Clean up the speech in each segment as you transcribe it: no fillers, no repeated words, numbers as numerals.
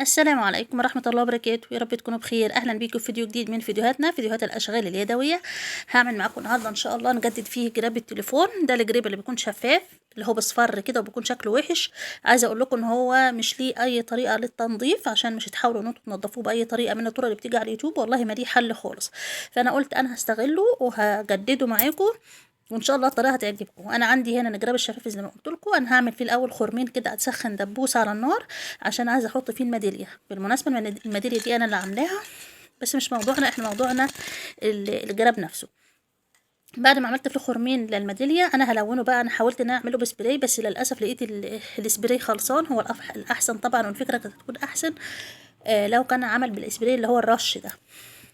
السلام عليكم ورحمة الله وبركاته. يا رب تكونوا بخير. أهلا بيكم في فيديو جديد من فيديوهاتنا، فيديوهات الأشغال اليدوية. هعمل معاكم النهارده إن شاء الله نجدد فيه جراب التليفون ده، الجراب اللي بيكون شفاف اللي هو بصفر كده وبيكون شكله وحش. عايزة أقول لكم إن هو مش ليه أي طريقة للتنظيف، عشان مش هتحاولوا إن انتوا تنضفوه بأي طريقة من الطرق اللي بتيجي على اليوتيوب، والله ما ليه حل خالص. فأنا قلت أنا هستغله وهجدده معاكم وان شاء الله الطريقة هتعجبكم. انا عندي هنا الجراب الشفاف زي ما قلت لكم، انا هعمل فيه الاول خرمين كده، اتسخن دبوس على النار عشان عايزه احط فيه الميداليه. بالمناسبة الميداليه دي انا اللي عاملاها، بس مش موضوعنا، احنا موضوعنا الجراب نفسه. بعد ما عملت فيه خرمين للميداليه انا هلونه بقى. انا حاولت ان انا اعمله بسبراي بس للاسف لقيت السبراي خلصان. هو الاحسن طبعا، والفكرة كانت هتكون احسن لو كان عمل بالسبراي اللي هو الرش ده،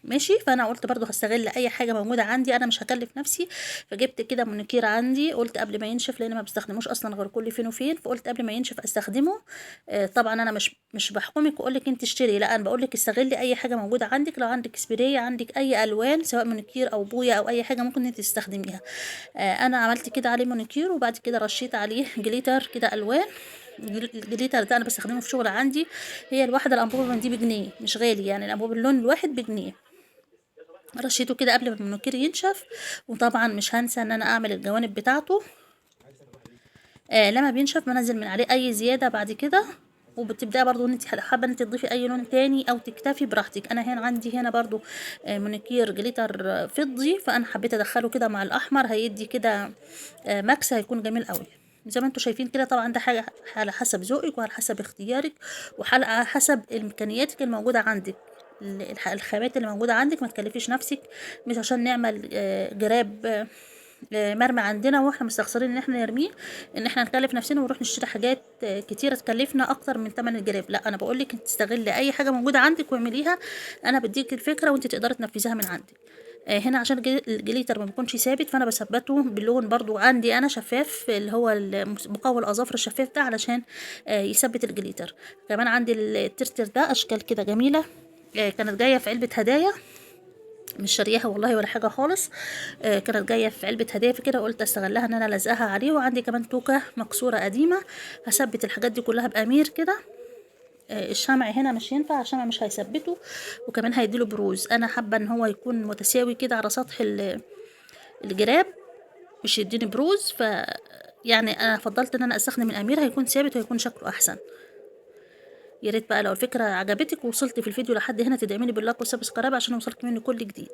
ماشي. فانا قلت برضو هستغل اي حاجة موجودة عندي، انا مش هكلف نفسي. فجبت كده مونيكير عندي، قلت قبل ما ينشف، لان ما بستخدموش اصلا غير كل فين وفين، فقلت قبل ما ينشف استخدمه. طبعا انا مش بحكمك واقول لك انت اشتري، لا انا بقول لك استغلي اي حاجة موجودة عندك. لو عندك سبراي، عندك اي الوان سواء مونيكير او بويه او اي حاجة ممكن انت تستخدميها. انا عملت كده عليه مونيكير، وبعد كده رشيت عليه glitter كده الوان. ال glitter ده انا بستخدمه في شغل عندي. هي الواحدة الانبوبة من دي بجنيه، مش غالي يعني، الانبوبة اللون الواحد بجنيه. رشيته كده قبل ما المونيكير ينشف. وطبعا مش هنسى ان انا اعمل الجوانب بتاعته. لما بينشف بنزل من عليه اي زيادة بعد كده. وبتبداي برضو ان انت حابة ان انت تضيفي اي لون تاني او تكتفي براحتك. انا هنا عندي هنا برضو مونيكير glitter فضي، فانا حبيت ادخله كده مع الاحمر، هيدي كده mix، هيكون جميل قوي زي ما انتم شايفين كده. طبعا ده حاجة على حسب ذوقك وعلى حسب اختيارك وعلى حسب امكانياتك الموجودة عندك، الخامات اللي موجودة عندك. ما تكلفيش نفسك، مش عشان نعمل جراب مرمى عندنا واحنا مستخسرين ان احنا نرميه، ان احنا نكلف نفسنا ونروح نشتري حاجات كتيرة تكلفنا اكتر من ثمن الجراب. لا انا بقول لك انت تستغلي اي حاجة موجودة عندك واعمليها، انا بديك الفكرة وانت تقدري تنفذيها من عندك. هنا عشان ال glitter ما بيكونش ثابت، فانا بثبته باللون برضو عندي انا شفاف، اللي هو مقوي الاظافر الشفاف ده، علشان يثبت ال glitter. كمان عندي الترتر ده اشكال كده جميلة، كانت جاية في علبة هدايا، مش شارياها والله ولا حاجة خالص، كانت جاية في علبة هدايا، فكده قلت استغلها ان انا لزقها عليه. وعندي كمان توكه مكسورة قديمة، هثبت الحاجات دي كلها بامير كده. الشمع هنا مش ينفع، الشمع مش هيثبته، وكمان هيديله بروز. انا حابة ان هو يكون متساوي كده على سطح الجراب، مش يديني بروز. ف يعني انا فضلت ان انا استخدم الامير، هيكون ثابت وهيكون شكله احسن. يا ريت بقى لو الفكرة عجبتك ووصلت في الفيديو لحد هنا تدعميني بال like وال subscribe عشان يوصلك مني كل جديد.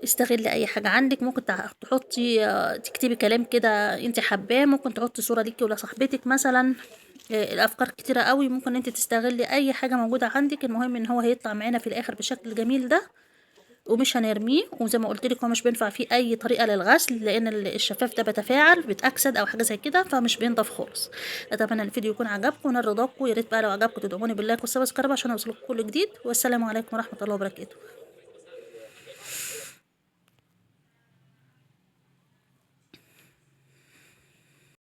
استغلي اي حاجة عندك، ممكن تحطي تكتبي كلام كده انت حباه، ممكن تحطي صوره ليكي ولا صاحبتك مثلا. الافكار كتيرة قوي، ممكن انت تستغلي اي حاجة موجودة عندك. المهم ان هو هيطلع معانا في الاخر بالشكل الجميل ده ومش هنرميه. وزي ما قلت لك هو مش بينفع فيه اي طريقه للغسل، لان الشفاف ده بيتفاعل، بيتاكسد او حاجة زي كده، فمش بينضف خالص. اتمنى الفيديو يكون عجبكم ونال رضاكم. يا ريت بقى لو عجبكم تدعموني بال like وال subscribe عشان يوصلكم كل جديد. والسلام عليكم ورحمة الله وبركاته.